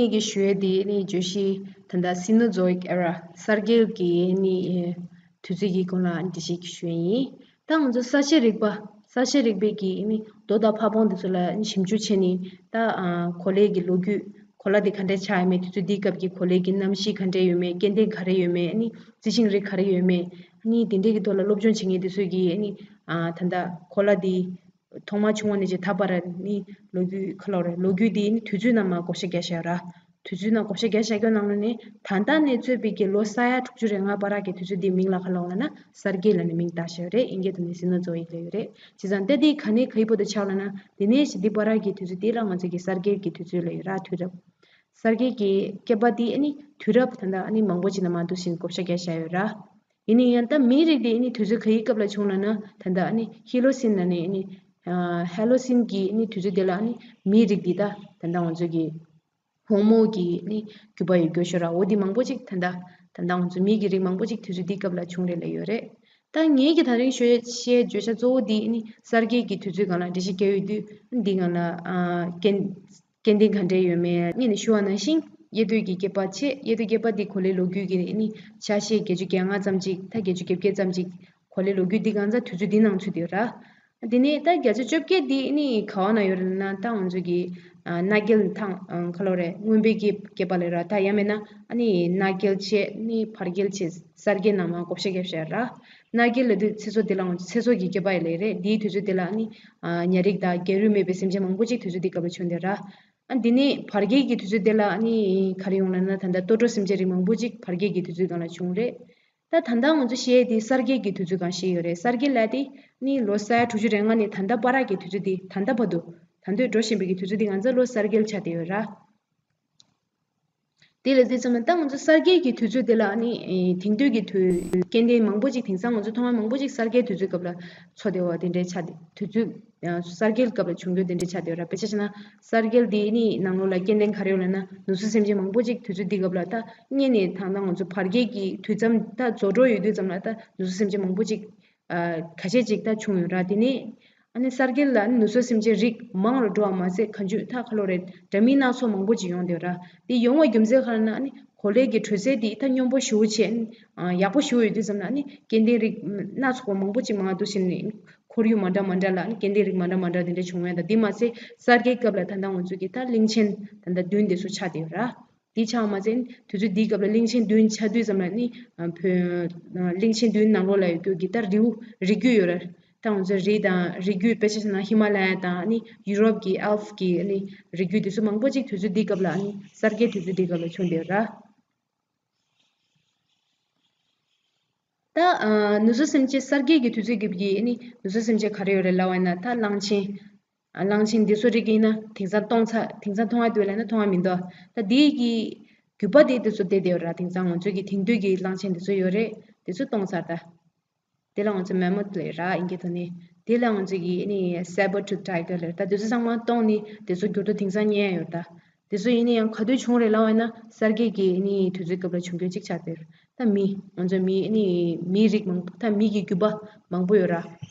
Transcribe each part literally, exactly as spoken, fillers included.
ངེད་ཀྱིས་ཞུ་ཡས་དེ་ནི་བརྗོད་གཞི་ད་ལྟ་Cenozoic era གསར་བསྐལ་གྱི་ནི་དུས་ཚོད་ཀྱི་སྐོར་ལ་འགྲེལ་བཤད་ཞུ་ཡས་ཡིན། ད་ང་ཚོ་ས་དཔྱད་རིག་པ་ས་དཔྱད་རིག་པའི་གི་ནི་རྡོ་དང་ཕ་བོང་དེ་ཚོ་ལ་ནི་ཞིབ་འཇུག་བྱས་ནས། ད་གོ་ལའི་གི་ལོ་རྒྱུས་གོ་ལ་དེ་ག་འདྲས་ཆགས་ཡོད་མེད། དུས་ཚོད་འདིའི་སྐབས་ཀྱི་གོ་ལའི་གི་གནམ་གཤིས་ག་འདྲས་ཡོད་མེད། སྐྱེ་ལྡན་ག་རེ་ཡོད་མེད། ནི་རྩི་ཤིང་རིགས་ག་རེ་ཡོད་མེད། ནི་དེ་འདྲས་ཀྱི་ཐོག་ལ་སློབ་སྦྱོང་བྱེད་མཁན་དེ་ཚོས་གི་ནི་ད་ལྟ་གོ་ལ་དེ་ཐོག་མ་བྱུང་བ་ནས་བྱས་ད་བར་ནི་ལོ་རྒྱུས་ག་ལབ་རེད། ལོ་རྒྱུས་དེ་ནི་དུས་ཚོད་ནང་མར་བགོ་བཤའ་བརྒྱབ་བཞག་ར། དུས་ཚོད་ནང་བགོ་བཤའ་བརྒྱབ་བཞག་རྒྱུ་ནང་ལ་ནི་ད་ལྟ་ནས་བཙུགས་པའི་གི་ལོ་ས་ཡ་དྲུག་ཅུ་རེ་ལྔ་བར་གྱི་དུས་ཚོད་འདིའི་མིང་ལ་ག་ལབ་ལབ་ན་གསར་བསྐལ་ལབ་ནས་མིང་བཏགས་བཞག་རེད། དབྱིན་སྐད་དུ་ནི་Cenozoic ལབ་ཡོད་རེད། བྱས་ཙང་ད་འདི་ག་ནས་ག་ཡི་བར་དུ་ཆགས་ལབ་ན། དེ་ནས་བྱས་འདི་བར་གྱི་དུས་ཚོད་དེ་ལ་ང་ཚོ་གི་གསར་བསྐལ་གྱི་དུས་ཚོད་ལབ་ཡོད་ར། དུས་རབས། གསར་བསྐལ་གྱི་བསྐལ་པ་དེ་ནི་དུས་རབས་ད་ལྟ་ནི་མང་པོ་ཅིག་ནང་མར་འདུག་སེ་བགོ་བཤའ་བརྒྱབ་བཞག་ཡོད་ར། ཡིན་ན་ཡང་ད་མིའི་རིགས་དེ་ནི་དུས་ཚོད་ག་ཡི་སྐབས་ལ་བྱུང་ལབ་ན། ད་ལྟ་ནི་Holocene ལབ་ནས་ནི་Holocene གྱི་ནི་དུས་ཚོད་དེ་ལ་ནི་མིའི་རིགས་དེ་ད་ད་ལྟ་ང་ཚོ་གི་ཧོ་མོ་གི་ནི་རྒྱུད་པ་ཡོད་རྒྱུ་ཤོད་ར། འོ་དེ་མང་པོ་ཅིག་ད་ལྟ་ད་ལྟ་ང་ཚོ་མི་གི་རིགས་མང་པོ་ཅིག་དུས་ཚོད་འདིའི་སྐབས་ལ་བྱུང་རེད་ལབ་ཡོད་རེད། ད་ངེད་ཀྱི་ད་རིང་ཞུ་བྱེད་བརྗོད་བྱ་གཙོ་བོ་དེ་ནི་གསར་བསྐལ་གྱི་དུས་ཚོད་སྒང་ལ་འགྲེལ་བཤད་བརྒྱབ་ཡོད་དུས། འདི་སྒང་ལ་ཨ་སྐྱེ་སྐྱེ་ལྡན་ག་འདྲས་ཡོད་མེད། སྔོན་ནས་ཞུ་བ་ནང་བཞིན་དབྱར་དུས་ཀྱི་བསྐལ་པ་བྱས། དབྱར་དུས་བསྐལ་པ་འདི་གོ་ལའི་ལོ་རྒྱུས་ཀྱི་ནི་ཆ་ཤས་བརྒྱད་ཅུ་གྱ་ལྔ་ཙམ་ཅིག་ད་བརྒྱད་ཅུ་གྱ་བརྒྱད་ཙམ་ཅིག་གོ་ལའི་ལོ་རྒྱུས་འདི་གང་ཚ་དུས་ཚོད་འདི་ནང་ཚུད་ཡོད་ར། དེ་ནས་ད་བརྒྱ་ཆ་བཅོ་བརྒྱད་འདི་ནི་ག་བ་ན་ཡོད་རེད་ན། ད་ང་ཚོ་གི་ཨ་མནའ་བསྐྱལ་ཐང་ཨ་ག་ལབ་རེད། མངོན་པའི་བསྐལ་བསྐལ་པ་ལབ་ར། ད་ཡང་མིན་ན་ཨ་ནི་མནའ་བསྐྱལ་བྱས་ནི་བར་བསྐལ་བྱས་གསར་བསྐལ་ནང་མར་བགོ་བཤའ་བརྒྱབ་བཞག་ར། མནའ་བསྐྱལ་ལབ་དུས་ཚེ་སྲོག་དེ་ལའང་ཚེ་སྲོག་གི་བསྐལ་པ་ཡི་ལབ་རེད། དེའི་དུས་ཚོད་དེ་ལ་ནི་ཉ་རིགས་དང་སྒལ་རུས་མེད་པའི་སེམས་ཅན་མང་པོ་ཅིག་དུས་ཚོད་དེའི་སྐབས་ལ་བྱུང་བསྡད་ར། ཨ་འདི་ནས་བར་བསྐལ་གྱི་དུས་ཚོད་དེ་ལ་ནི་ག་རེ་ཡོང་ལབ་ན། ད་ལྟ་ལྟོ་འགྲོ་སེམས་ཅན་རིགས་མང་པོ་ཅིག་བར་བསྐལ་གྱི་དུས་ཚོད་སྒང་ལ་བྱུང་རེད། ད་ད་ལྟ་ང་ཚོ་བཤད་དེ་གསར་བསྐལ་གྱི་དུས་ཚོད་སྒང་བཤད་ཡོད་རེད། གསར་བསྐལ་ལབ་དེ་ནི་ལོ་ས་ཡ་དྲུག་ཅུ་རེ་ལྔ་ནས་ད་ལྟ་བར་གྱི་དུས་ཚོད་དེ། ད་ལྟ་བར་དུ་ད་ལྟ་འགྲོ་བཞིན་པའི་གི་དུས་ཚོད་དེ་ང་ཚོ་ལོ་གསར་བསྐལ་ཆགས་བསྡད་ཡོད་ར། དེ་ལ་དེ་ཙམ་ན་ད་ང་ཚོ་གསར་བསྐལ་གྱི་དུས་ཚོད་དེ་ལ་ནི་ཨེ་དེང་དུས་ཀྱི་དུས་སྐྱེ་ལྡན་མང་པོ་ཅིག་དེང་སང་ང་ཚོ་མཐོང་བ་མང་པོ་ཅིག་གསར་བསྐལ་དུས་ཚོད་སྐབས་ལ་འཚོ་བསྡད་པ་དེ་འདྲའི་ཆགས་བསྡད། དུས་ཚོད་ཨ་གསར་བསྐལ་སྐབས་ལ་བྱུང་རྒྱུ་དེ་འདྲའི་ཆགས་བསྡད་ཡོད་ར། དཔེ་ཆ་བཞག་ན་གསར་བསྐལ་དེ་ནི་ནང་ལོགས་ལ་སྐྱེ་ལྡན་ག་རེ་ཡོད་ལབ་ན། ནུ་གསོ་སེམས་ཅན་མང་པོ་ཅིག་དུས་ཚོད་འདི་སྐབས་ལ། ད་སྔོན་ནས་ད་ལྟ་ང་ཚོ་བར་བསྐལ་གྱི་དུས་མཚམས་ད་རྫོགས་འགྲོ་ཡོད་དུས་ཙམ་ལ་ད་ནུ་གསོ་སེམས་ཅན་མང་པོ་ཅིག་ཨ་ཁ་ཤས་ཅིག་ད་བྱུང་ཡོད་ར། དེ་ནས་ཨ་ནི་གསར་བསྐལ་ལ་ནུ་གསོ་སེམས་ཅན་རིགས་མང་རུ་འགྲོ་བ་མ་ཟད། གང་ཅི་ད་ག་ལབ་རེད། འདྲ་མིན་སྣ་ཚོགས་མང་པོ་ཅིག་ཡོང་བསྡད་ཡོད་ར། དེ་ཡོང་བའི་རྒྱུ་མཚན་ག་རེ་ན། ཨ་ནི་གོ་ལའི་གི་དྲོད་ཚད་དེ་ད་སྙོམས་པོ་ཞེ་པོ་ཅིག་ཨ་ཡག་པོ་ཞེ་པོ་ཡོད་དུས་ཙམ་ལ། ཨ་ནི་སྐྱེ་ལྡན་རིགས་སྣ་ཚོགས་པ་མང་པོ་ཅིག་མར་འདུག་སེ་ནི་ཁོར་ཡུག་མ་འདྲ་མ་འདྲ་ལ། ཨ་ནི་སྐྱེ་ལྡན་རིགས་མ་འདྲ་མ་འདྲ་དེ་འདྲ་བྱུང་བ་དང་། དེ་མ་ཟད་གསར་བསྐལ་སྐབས་ལ་ད་ལྟ་ང་ཚོ་གི་ད་གླིང་ཆེན་ད་ལྟ་བདུན་དེ་ཚོ་ཆགས་བསྡད་ཡོད་ར། དེ་ཆགས་མ་ཟད་དུས་ཚོད་འདིའི་སྐབས་ལ་གླིང་ཆེན་བདུན་ཆགས་དུས་ཙམ་ལ་ནི་ཨ་བོད་ཨ་གླིང་ཆེན་བདུན་ནང་ལོགས་ལ་ཡོད་རྒྱུ་གི་ད་རི་བོ་རི་རྒྱུད་ཡོད་ར། ད་ང་ཚོ་རི་དང་རི་རྒྱུད། དཔེ་ཆ་བཞག་ན་ཧི་མ་ལ་ཡ་དང་ཨ་ནི་ཡུ་རོབ་ཀྱི་ཨལ་ཕ་གི་ཨ་ནི་རི་རྒྱུད་དེ་ཚོ་མང་པོ་ཅིག་དུས་ཚོད་འདིའི་སྐབས་ལ་ཨ་ནི་གསར་བསྐལ་དུས་ཚོད་འདིའི་སྐབས་ལ་བྱུང་བསྡད་ཡོད་ར། ད་ཨ་ནུ་གསོ་སེམས་ཅན་གསར་བསྐལ་གྱི་དུས་ཚོད་ཀྱི་ཨ་ནི་ནུ་གསོ་སེམས་ཅན་ག་རེ་ཡོད་རེད་ལབ་པ་ཡིན་ན། ད་གླང་ཆེན། ཨ་གླང་ཆེན་འདི་ཚོ་རིགས་ཡིན་ན་དེང་སང་སྟོང་ཚར། དེང་སང་མཐོང་ཡ་འདུག་ལབ་ན་མཐོང་ཡ་མི་འདུག་ད་འདི་གི་རྒྱུད་པ་དེ་དེ་ཚོ་བསྡད་བསྡད་ཡོད་ར། དེང་སང་ང་ཚོ་གི་དེང་དུས་ཀྱི་གླང་ཆེན་དེ་ཚོ་ཡོད་རེད། དེ་ཚོ་སྟོང་ཚར་ད། དེ་ལ་ང་ཚོ་མེ་མོཐ་ལབ་ར། དབྱིན་སྐད་ཐོག་ནས། དེ་ལ་ང་ཚོ་གི་ཨ་ནི་སེ་བར་ཊུཐ་ཊའི་གར་ལབ་ར། ད་དེ་ཚོ་ཚང་མ་སྟོང་ནས་དེ་ཚོ་འགྱུར་རྡོ་དེང་སང་རྙེད་ཡ་ཡོད་ད། དེ་ཚོ་ཡིན་ན་ཡང་ག་དུས་བྱུང་རེད་ལབ་པ་ཡིན་ན། གསར་བསྐལ་གྱི་ཨ་ནི་དུས་ཚོད་སྐབས་ལ་བྱུང་རྒྱུ་གཅིག་ཆགས་བསྡད་ཡོད་ར། ད་མི། ང་ཚོ་མི་ནི་མིའི་རིགས་མང་པོ། ད་མི་གི་རྒྱུད་པ་མང་པོ་ཡོད་ར།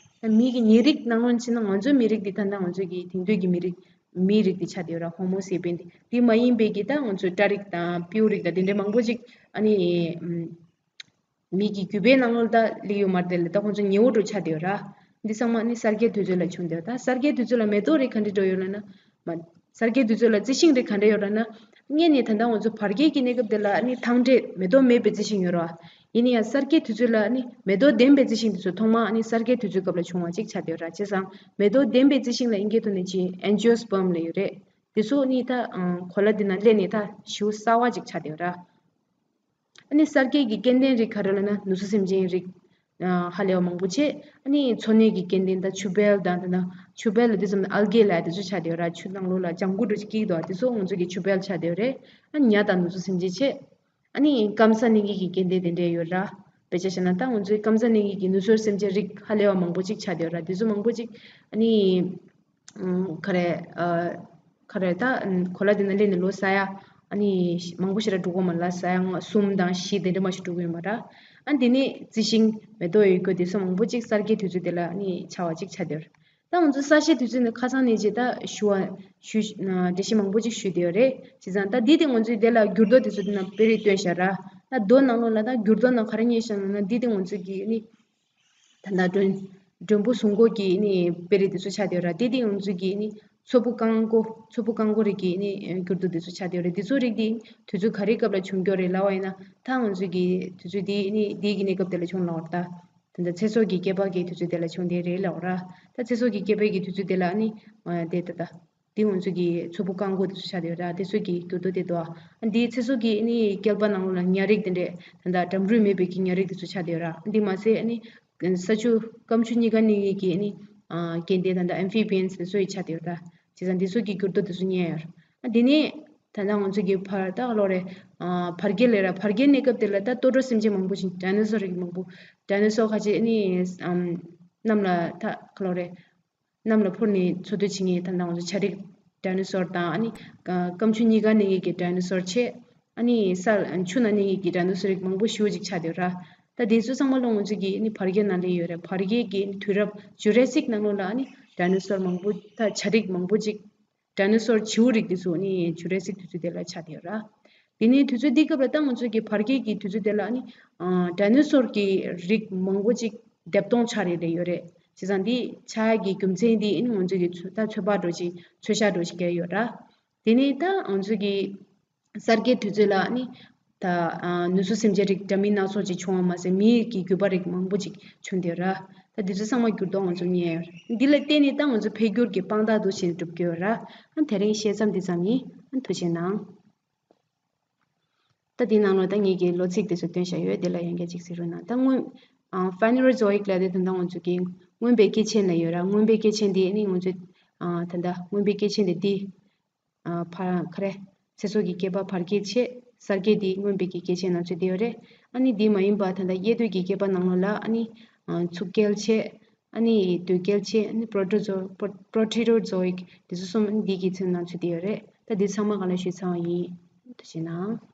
ད་མི་གི་ཉེ་རིགས་ནང་ལོགས་ཕྱིན་ན། ང་ཚོའི་མི་རིགས་འདི་ད་ལྟ་ང་ཚོ་གི་དེང་དུས་ཀྱི་མི་རིགས་མིའི་རིགས་འདི་ཆགས་བསྡད་ཡོད་ར། ཧོ་མོ་སེ་པིན་འདི། འདི་མ་ཡིན་པའི་གི་ད་ང་ཚོའི་སྤྲ་རིགས་དང་སྤྲེའུ་རིགས་དང་དེ་འདྲའི་མང་པོ་ཅིག་ཨ་ནི་ཨམ་མི་གི་རྒྱུད་པའི་ནང་ལོགས་ད་སླེབས་ཡོད་མ་རེད་དེ། ད་ཁོང་ཚོ་ཉེ་བོ་འདྲ་ཆགས་བསྡད་ཡོད་ར། འདི་ཚང་མ་ནི་གསར་བསྐལ་དུས་ཚོད་ལ་བྱུང་བསྡད་ཡོད། ད་གསར་བསྐལ་དུས་ཚོད་ལ་མེ་ཏོག་རིགས་ག་འདྲ་འགྲོ་ཡོད་ལབ་ན། མ། གསར་བསྐལ་དུས་ཚོད་ལ་རྩི་ཤིང་རིགས་ག་འདྲ་ཡོད་ལབ་ན། སྔོན་ནས་ད་ལྟ་ང་ཚོ་བར་བསྐལ་གྱི་གནས་སྐབས་དེ་ལ་ནི་ཐང་འབྲས་མེ་ཏོག་མེད་པའི་རྩི་ཤིང་ཡོད་རེད་བ། ཡིན་ན་ཡང་གསར་བསྐལ་དུས་ཚོད་ལ་ནི་མེ་ཏོག་ལྡན་པའི་རྩི་ཤིང་དེ་ཚོ་ཐོག་མ་ནི་གསར་བསྐལ་དུས་ཚོད་སྐབས་ལ་བྱུང་བ་ཅིག་ཆགས་བསྡད་ཡོད་ར། བྱས་ཙང་མེ་ཏོག་ལྡན་པའི་རྩི་ཤིང་ལ་དབྱིན་སྐད་ཐོག་ནས་ཅིག་ཨེན་ཇི་ཡོ་སི་པརམ་ལབ་ཡོད་རེད། དེ་ཚོ་ནི་ད་གོ་ལ་འདི་ནང་སླེབས་ནས་ད་ཞེ་པོ་གསར་པ་ཅིག་ཆགས་བསྡད་ཡོད་ར། ཨ་ནི་གསར་བསྐལ་གྱི་སྐྱེ་ལྡན་རིགས་ག་རེ་ལབ་ན། ནུ་གསོ་སེམས་ཅན་རིགས་ཨ་ཧ་ལས་པ་མང་པོ་བྱས། ཨ་ནི་མཚོ་གནས་ཀྱི་སྐྱེ་ལྡན་ད་ཆུ་བལ་དང་། ད་ཆུ་བལ་ལ་དེ་ཙམ་ཨལ་གེ་ལབ་དེ་ཚོ་ཆགས་བསྡད་ཡོད་ར། ཆུ་ནང་ལོགས་ལ་ལྗང་གུ་འདྲ་ཅིག་སྐྱེ་གི་འདུག་དེ་ཚོ་ང་ཚོ་གི་ཆུ་བལ་ཆགས་བསྡད་ཡོད་རེད། ཨ་ཉ་དང་ནུ་གསོ་སེམས་ཅན་བྱས། ཨ་ནི་སྐམ་ས་གནས་ཀྱི་གི་སྐྱེ་ལྡན་དེ་འདྲས་ཡོད་ར། དཔེ་ཆ་བཞག་ན་ད་ང་ཚོའི་སྐམ་ས་གནས་ཀྱི་གི་ནུ་གསོ་སེམས་ཅན་རིགས་ཧ་ལས་པ་མང་པོ་ཅིག་ཆགས་བསྡད་ཡོད་ར། དེ་ཚོ་མང་པོ་ཅིག་ཨ་ནི། ཨམ། ག་རེ། ཨ། ག་རེ། ད་གོ་ལ་འདི་ནང་སླེབས་ནས་ལོ་ས་ཡ་ཨ་ནི་མང་པོ་ཞིག་ར་འགྲོ་གི་མ་རེད་ལ། ས་ཡ་ལྔ་གསུམ་དང་བཞི་དེ་འདྲ་མ་ཞིག་འགྲོ་གི་ཡོད་མ་རེད། ཨ་འདི་ནས་རྩི་ཤིང་མེ་ཏོག་ཡོད་རྒྱུ་དེ་ཚོ་མང་པོ་ཅིག་གསར་བསྐལ་དུས་ཚོད་དེ་ལ་ཨ་ནི་ཆགས་པ་ཅིག་ཆགས་བསྡད་ཡོད་རེད། ད་ང་ཚོ་གསལ་བཤད་དུས་ཚོད་ནི་ཁ་སང་ནས་ཅིག་ད་ཞུ་བ་ཞུ་ན་འགྲེལ་བཤད་མང་པོ་ཅིག་ཞུས་བསྡད་ཡོད་རེད། བྱས་ཙང་ད་འདི་དེ་ང་ཚོས་དེ་ལ་འགྱུར་རྡོ་དེ་ཚོ་དེ་ནང་དཔེ་རིས་སྟོན་བཞག་ར། ད་རྡོ་ནང་ལོགས་ལ་ད་འགྱུར་རྡོ་ནང་ག་རེ་རྙེད་བཞག་ན་ན་འདི་དེ་ང་ཚོ་གི་ནི། ད་ལྟ་མགྲོན་མགྲོན་པོ་བཟུང་སྐོར་གྱི་ནི་དཔེ་རིས་དེ་ཚོ་ཆགས་བསྡད་ཡོད་ར། དེ་དེ་ང་ཚོ་གི་ནི་མཚོ་བོད་རྐང་མགོ་མཚོ་བོད་རྐང་མགོ་རིགས་ཀྱི་ནི་འགྱུར་རྡོ་དེ་ཚོ་ཆགས་བསྡད་ཡོད་རེད། དེ་ཚོ་རིགས་དེ་དུས་ཚོད་ག་རེའི་སྐབས་ལ་བྱུང་ཡོད་རེད་ལབ་པ་ཡིན་ན། ད་ང་ཚོ་གི་དུས་ཚོད་དེ་ནི་དེ་གི་གནས་སྐབས་དེ་ལ་བྱུང་ལབ་པ་རེད། ད་ད་ལྟ་ཚེ་སྲོག་གི་བསྐལ་པ་གི་དུས་ཚོད་དེ་ལ་བྱུང་བསྡད་རེད་ལབ་པ་ར། ད་ཚེ་སྲོག་གི་བསྐལ་པའི་གི་དུས་ཚོད་དེ་ལ་ནི་དེ་ད་ད། འདི་ང་ཚོ་གི་མཚོ་བོད་རྐང་མགོ་དེ་ཚོ་ཆགས་བསྡད་ཡོད་ར། དེ་ཚོ་གི་འགྱུར་རྡོ་དེ་འདུག་ཨ། འདིའི་ཚེ་སྲོག་གི་ནི་བསྐལ་པ་ནང་ལོགས་ལ་ཉ་རིགས་དེ་འདྲས་ད་ལྟ་འགྲམ་རུས་མེད་པའི་གི་ཉ་རིགས་དེ་ཚོ་ཆགས་བསྡད་ཡོད་ར། འདི་མ་ཟད་ནི་ས་ཆུ་སྐམ་ཆུ་གཉིས་ཀ་གནས་ཡས་ཀྱི་ནི་ཨ་སྐྱེ་ལྡན་ད་ལྟ་ཨེམ་ཕི་བི་ཡན་སི་དེ་ཚོ་ཡི་ཆགས་བསྡད་ཡོད་ར། བྱས་ཙང་འདི་ཚོ་གི་འགྱུར་རྡོ་དེ་ཚོ་རྙེད་ཡོད་ར། ཨ་འདི་ནི་ད་ལྟ་ང་ཚོ་གི་བར་ད་ག་ལོ་རེད། ཨ་བར་བསྐལ་ལས་ར། བར་བསྐལ་གནས་སྐབས་དེ་ལ་ད་ལྟོ་འགྲོ་སེམས་ཅན་མང་པོ་ཞིག་ཌའི་ནོ་སོར་རིགས་མང་པོ། ཌའི་ནོ་སོར་ཁ་ཅིག་ནི་ཨམ་གནམ་ལ་ད་ག་ལོ་རེད། གནམ་ལ་འཕུར་ནས་འཚོ་སྡོད་བྱེད་མཁན་ད་ལྟ་ང་ཚོ་བྱ་རིགས་ཌའི་ནོ་སོར་དང་། ཨ་ནི་སྐམ་ཆུ་གཉིས་ཀ་གནས་མཁན་གྱི་ཌའི་ནོ་སོར་བྱས། ཨ་ནི་ས་ཆུ་ནང་གནས་མཁན་གྱི་ཌའི་ནོ་སོར་རིགས་མང་པོ་ཞེ་པོ་ཅིག་ཆགས་བསྡད་ཡོད་ར། ད་དེ་ཚོ་ཚང་མ་ལོ་ང་ཚོ་གི་ཨ་ནི་བར་བསྐལ་ནང་སླེབས་ཡོད་རེད། བར་བསྐལ་གྱི་དུས་རབས་ཇུ་རེ་སིག་ནང་ལོགས་ལ་ཨ་ནི་ཌའི་ནོ་སོར་མང་པོ་ད་བྱ་རིགས་མང་པོ་ཅིག་ཌའི་ནོ་སོར་བྱིའུ་རིགས་དེ་ཚོ་ཨ་ནི་ཇུ་རེ་སིག་དུས་ཚོད་དེ་ལ་ཆགས་བསྡད་ཡོད་ར། དེ་ནས་དུས་ཚོད་འདི་སྐབས་ལ་ད་ང་ཚོ་གི་བར་བསྐལ་གྱི་དུས་ཚོད་དེ་ལ་ཨ་ནི་ཌའི་ནོ་སོར་གྱི་རིགས་མང་པོ་ཅིག་སྡེབ་སྟོང་ཆགས་རེ་རེ་ཡོད་རེད། བྱས་ཙང་འདི་ཆགས་ཡ་གི་རྒྱུ་མཚན་འདི་ཨ་ནི་ང་ཚོ་གི་ཚོད་ད་ཚོད་དཔག་འདྲ་ཅིག་ཚོད་བཤད་འདྲ་ཅིག་བརྒྱབ་ཡོད་ར། དེ་ནས་ད་ང་ཚོ་གི་གསར་བསྐལ་དུས་ཚོད་ལ་ཨ་ནི་ད་ནུ་གསོ་སེམས་ཅན་རིགས་འདྲ་མིན་སྣ་ཚོགས་ཅིག་བྱུང་བ་མ་ཟད་མིའི་གི་རྒྱུད་པ་རིགས་མང་པོ་ཅིག་བྱུང་བསྡད་ཡོད་ར། ད་འདི་ཚོ་ཚང་མ་འགྱུར་ལྡོག་ང་ཚོ་རྙེད་ཡོད་ར། འདི་ལ་བརྟེན་ནས་ད་ང་ཚོ་འཕེལ་འགྱུར་གྱི་དཔང་རྟགས་འདུག་བྱས་ནས་སྒྲུབ་ཀྱི་ཡོད་ར། ཨ་དེ་རིང་བཤད་མཚམས་འདི་ཙམ་ཡིན། ཨ་ཐུགས་རྗེ་གནང་། ད་འདི་ནང་ལོགས་ད་ངེད་ཀྱིས་ལོ་ཚིགས་དེ་ཚོ་སྟོན་བཞག་ཡོད། དེ་ལ་ཡང་བསྐྱར་ཅིག་གཟིགས་རོགས་གནང་། ད་སྔོན་ཨ་ཕེ་ནེ་རོ་ཛོ་ཡིག་ལབ་དེ་ད་ལྟ་ང་ཚོ་གི་མངོན་པའི་བསྐལ་ཆེན་ལ་ཡོད་ར། མངོན་པའི་བསྐལ་ཆེན་དེ་ནི་ང་ཚོས་ཨ་ད་ལྟ་མངོན་པའི་བསྐལ་ཆེན་དེ་འདི་ཨ་ཕ་ག་རེ་ཚེ་སྲོག་གི་བསྐལ་པ་བར་བསྐལ་བྱས། གསར་བསྐལ་འདི་མངོན་པའི་གི་བསྐལ་ཆེན་ནང་ཚུད་བསྡད་ཡོད་རེད། ཨ་ནི་འདི་མ་ཡིན་པ་ད་ལྟ་ཡེ་དུས་ཀྱི་བསྐལ་པ་ནང་ལོགས་ལ་ཨ་ནི་ཨ་ཚུགས་བསྐལ་བྱས། ཨ་ནི་དུས་བསྐལ་བྱས། ཨ་ནི་པྲོ་ཊོ་ཛོ་པྲོ་ཊེ་རོ་ཛོ་ཡིག་དེ་ཚོ་གསུམ་འདི་གི་ཚན་ནང་ཚུད་བསྡད་ཡོད་རེད། ད་འདི་ཚང་མ་གང་ལ་ཞུས་ཚར་བ་ཡིན། ཐུགས་རྗེ་གནང་།